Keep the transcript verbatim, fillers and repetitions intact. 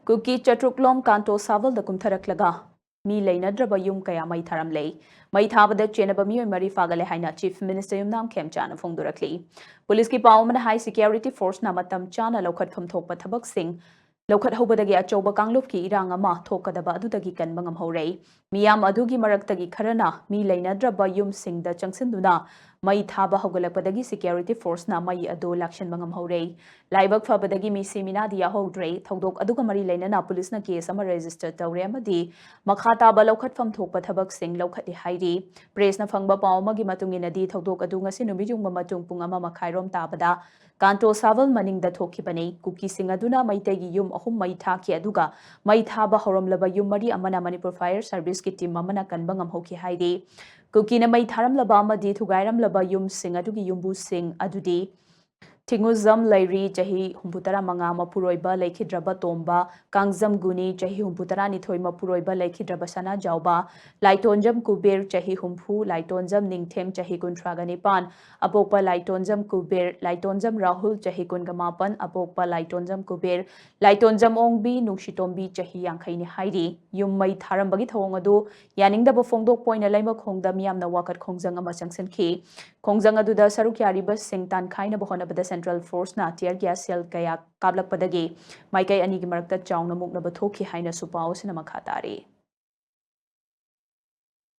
ꯀꯨꯀꯤ ꯆꯥꯇ꯭ꯔꯨꯛꯂꯣꯝ ꯀꯥꯟꯇꯣ ꯁꯥꯕꯜꯗ ꯀꯨꯝꯊꯔꯛꯂꯒ ꯃꯤ ꯂꯩꯅꯗ꯭ꯔꯕ ꯌꯨꯝ ꯀꯌꯥ ꯃꯩ ꯊꯥꯔꯝꯂꯦ꯫ ꯃꯩ ꯊꯥꯕꯗ ꯆꯦꯟꯅꯕ ꯃꯤꯑꯣꯏ ꯃꯔꯤ ꯐꯥꯒꯠꯂꯦ ꯍꯥꯏꯅ Chief Minister ꯌꯨꯝꯅꯥꯝ ꯈꯦꯝꯆꯥꯅ ꯐꯣꯡꯗꯣꯔꯛꯂꯤ꯫ ꯄꯨꯂꯤꯁꯀꯤ ꯄꯥꯎ ꯑꯃꯅ ꯍꯥꯏ, security forceꯅ ꯃꯇꯝ ꯆꯥꯅ ꯂꯧꯈꯠꯐꯝ ꯊꯣꯛꯄ ꯊꯕꯛꯁꯤꯡ ꯂꯧꯈꯠꯍꯧꯕꯗꯒꯤ ꯑꯆꯧꯕ ꯀꯥꯡꯂꯨꯞꯀꯤ ꯏꯔꯥꯡ ꯑꯃ ꯊꯣꯛꯀꯗꯕ ꯑꯗꯨꯗꯒꯤ ꯀꯟꯕ ꯉꯝꯍꯧꯔꯦ꯫ ꯃꯤꯌꯥꯝ ꯑꯗꯨꯒꯤ ꯃꯔꯛꯇꯒꯤ ꯈꯔꯅ ꯃꯤ ꯂꯩꯅꯗ꯭ꯔꯕ ꯌꯨꯝꯁꯤꯡꯗ ꯆꯪꯁꯤꯟꯗꯨꯅ ꯃꯩ ꯊꯥꯕ ꯍꯧꯒꯠꯂꯛꯄꯗꯒꯤ security forceꯅ ꯃꯩ ꯑꯗꯨ ꯂꯥꯛꯁꯤꯟꯕ ꯉꯝꯍꯧꯔꯦ꯫ ꯂꯥꯏꯕꯛ ꯐꯕꯗꯒꯤ ꯃꯤꯁꯤ ꯃꯤꯅꯥꯗꯤ ꯌꯥꯎꯍꯧꯗ꯭ꯔꯦ꯫ ꯊꯧꯗꯣꯛ ꯑꯗꯨꯒ ꯃꯔꯤ ꯂꯩꯅꯅ ꯄꯨꯂꯤꯁꯅ case ꯑꯃ register ꯇꯧꯔꯦ ꯑꯃꯗꯤ ꯃꯈꯥ ꯇꯥꯕ ꯂꯧꯈꯠꯐꯝ ꯊꯣꯛꯄ ꯊꯕꯛꯁꯤꯡ ꯂꯧꯈꯠꯂꯤ ꯍꯥꯏꯔꯤ꯫ Pressꯅ ꯐꯪꯕ ꯄꯥꯎ ꯑꯃꯒꯤ ꯃꯇꯨꯡ ꯏꯟꯅꯗꯤ, ꯊꯧꯗꯣꯛ ꯑꯗꯨ ꯉꯁꯤ ꯅꯨꯃꯤꯠ ꯌꯨꯡꯕ ꯃꯇꯨꯡ ꯄꯨꯡ ꯑꯃ ꯃꯈꯥꯏꯔꯣꯝ ꯇꯥꯕꯗ ꯀꯥꯟꯇꯣ ꯁꯥꯕꯜ ꯃꯅꯤꯡꯗ ꯊꯣꯛꯈꯤꯕꯅꯤ꯫ ꯀꯨꯀꯤꯁꯤꯡ ꯑꯗꯨꯅ ꯃꯩꯇꯩꯒꯤ ꯌꯨꯝ ꯑꯍꯨꯝ ꯃꯩ ꯊꯥꯈꯤ, ꯑꯗꯨꯒ ꯃꯩ ꯊꯥꯕ ꯍꯧꯔꯝꯂꯕ ꯌꯨꯝ ꯃꯔꯤ ꯑꯃꯅ Manipur Fire Serviceꯀꯤ team ꯑꯃꯅ ꯀꯟꯕ ꯉꯝꯍꯧꯈꯤ ꯍꯥꯏꯔꯤ꯫ ꯀꯨꯀꯤꯅ ꯃꯩ ꯊꯥꯔꯝꯂꯕ ꯑꯃꯗꯤ ꯊꯨꯒꯥꯏꯔꯝꯂꯕ ꯌꯨꯝꯁꯤꯡ ꯑꯗꯨꯒꯤ ꯌꯨꯝꯕꯨꯁꯤꯡ ꯑꯗꯨꯗꯤ ꯊꯤꯡꯉꯨꯖꯝ ꯂꯩꯔꯤ, ꯆꯍꯤ ꯍꯨꯝꯐꯨꯇꯔꯥ ꯃꯉꯥ, ꯃꯄꯨꯔꯣꯏꯕ ꯂꯩꯈꯤꯗ꯭ꯔꯕ ꯇꯣꯝꯕ, ꯀꯥꯡꯖꯝ ꯒꯨꯅꯤ, ꯆꯍꯤ ꯍꯨꯝꯐꯨꯇꯔꯥꯅꯤꯊꯣꯏ, ꯃꯄꯨꯔꯣꯏꯕ ꯂꯩꯈꯤꯗ꯭ꯔꯕ ꯁꯅꯥꯖꯥꯎꯕ, ꯂꯥꯏꯇꯣꯟꯖꯝ ꯀꯨꯕꯦꯔ, ꯆꯍꯤ ꯍꯨꯝꯐꯨ, ꯂꯥꯏꯇꯣꯟꯖꯝ ꯅꯤꯡꯊꯦꯝ, ꯆꯍꯤ ꯀꯨꯟꯊ꯭ꯔꯥꯒ ꯅꯤꯄꯥꯟ, ꯑꯄꯣꯛꯄ ꯂꯥꯏꯇꯣꯟꯖꯝ ꯀꯨꯕꯦꯔ, ꯂꯥꯏꯇꯣꯟꯖꯝ ꯔꯥꯍꯨꯜ, ꯆꯍꯤ ꯀꯨꯟꯒ ꯃꯥꯄꯟ, ꯑꯄꯣꯛꯄ ꯂꯥꯏꯇꯣꯟꯖꯝ ꯀꯨꯕꯦꯔ, ꯂꯥꯏꯇꯣꯟꯖꯝ ꯑꯣꯡꯕꯤ, ꯅꯨꯡꯁꯤꯇꯣꯝꯕꯤ, ꯆꯍꯤ ꯌꯥꯡꯈꯩꯅꯤ ꯍꯥꯏꯔꯤ꯫ ꯌꯨꯝ ꯃꯩ ꯊꯥꯔꯝꯕꯒꯤ ꯊꯧꯑꯣꯡ ꯑꯗꯨ ꯌꯥꯅꯤꯡꯗꯕ ꯐꯣꯡꯗꯣꯛꯄ ꯑꯣꯏꯅ ꯂꯩꯃꯈꯣꯡꯗ ꯃꯤꯌꯥꯝꯅ ꯋꯥꯀꯠ ꯈꯣꯡꯖꯪ ꯑꯃ ꯆꯪꯁꯤꯟꯈꯤ꯫ ꯈꯣꯡꯖꯪ ꯑꯗꯨꯗ ꯁꯔꯨꯛ ꯌꯥꯔꯤꯕꯁꯤꯡ ꯇꯥꯟꯈꯥꯏꯅꯕ ꯍꯣꯠꯅꯕꯗ central forceꯅ tear gas shell ꯀꯌꯥ ꯀꯥꯞꯂꯛꯄꯗꯒꯤ ꯃꯥꯏꯀꯩ ꯑꯅꯤꯒꯤ ꯃꯔꯛꯇ ꯆꯥꯎꯅ ꯃꯨꯛꯅꯕ ꯊꯣꯛꯈꯤ ꯍꯥꯏꯅꯁꯨ ꯄꯥꯎ ꯑꯁꯤꯅ ꯃꯈꯥ ꯇꯥꯔꯤ꯫